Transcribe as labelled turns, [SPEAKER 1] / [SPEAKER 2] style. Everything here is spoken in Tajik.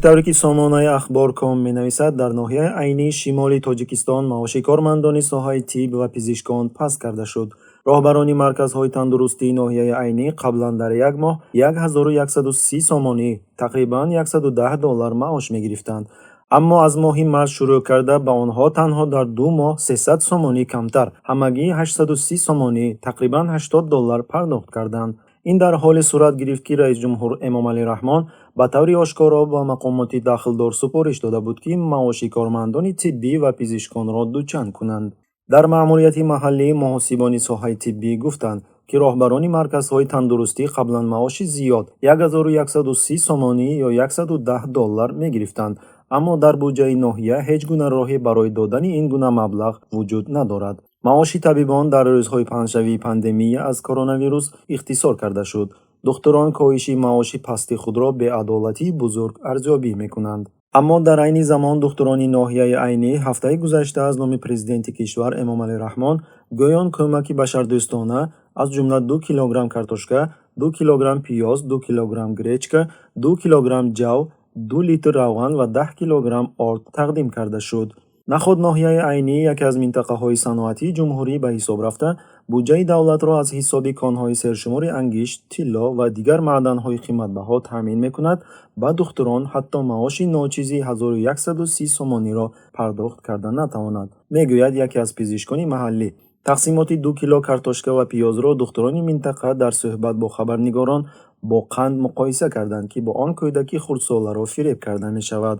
[SPEAKER 1] Тавре ки сомонаи Ахбор.ком менависад, дар ноҳияи Айнии шимоли Тоҷикистон маоши кормандони соҳаи тиб ва пизишкон паст карда шуд. Роҳбарони марказҳои тандурустии ноҳияи Айнӣ қаблан дар як моҳ 1130 сомонӣ, тақрибан 110 доллар маош мегирифтанд. Аммо аз моҳи март шурӯъ карда ба онҳо танҳо дар 2 моҳ 300 сомонӣ камтар, ҳамагӣ 830 сомонӣ, тақрибан 80 доллар пардохт карданд. Ин дар ҳоле сурат гирифт, ки раисҷумҳур Эмомалӣ Раҳмон ба таври ошкоро ба мақомоти дахлдор супориш дода буд, ки маоши кормандони тиббӣ ва пизишконро дучанд кунанд. Дар маъмурияти маҳаллӣ муҳосибони соҳаи тиббӣ гуфтанд, ки роҳбарони марказҳои тандурустӣ қаблан маоши зиёд 1130 сомонӣ ё 110 доллар мегирифтанд, аммо дар буҷаи ноҳия ҳеҷ гуна роҳе барои додани ин гуна маблағ вуҷуд надорад. Маоши табибон дар рӯзҳои паҳншавии пандемия аз коронавирус ихтисор карда шуд. Духтурон коҳиши маоши пасти худро беадолатии бузург арзёбӣ мекунанд. Аммо дар айни замон духтурони ноҳияи Айнӣ ҳафтаи гузашта аз номи президенти кишвар Эмомалӣ Раҳмон гӯён кӯмаки башардӯстона, аз ҷумла 2 килограмм картошка, 2 килограмм пиёз, 2 килограмм гречка, 2 килограмм ҷав, 2 литр равған ва 10 килограмм орд тақдим карда шуд. Наход ноҳияи Айнӣ яке аз минтақаҳои саноатии ҷумҳурӣ ба ҳисоб рафта, буҷаи давлатро аз ҳисоби конҳои сершумори ангишт, тилло ва дигар маъданҳои қиматбаҳо таъмин мекунад, ба духтурон ҳатто маоши ночизи 1130 сомониро пардохт карда натавонад, мегӯяд яке аз пизишкони маҳаллӣ. Тақсимоти 2 кило картошка ва пиёзро духтурони минтақа дар суҳбат бо хабарнигорон бо қанд муқоиса карданд, ки бо он кӯдаки хурдсоларо фиреб карда мешавад.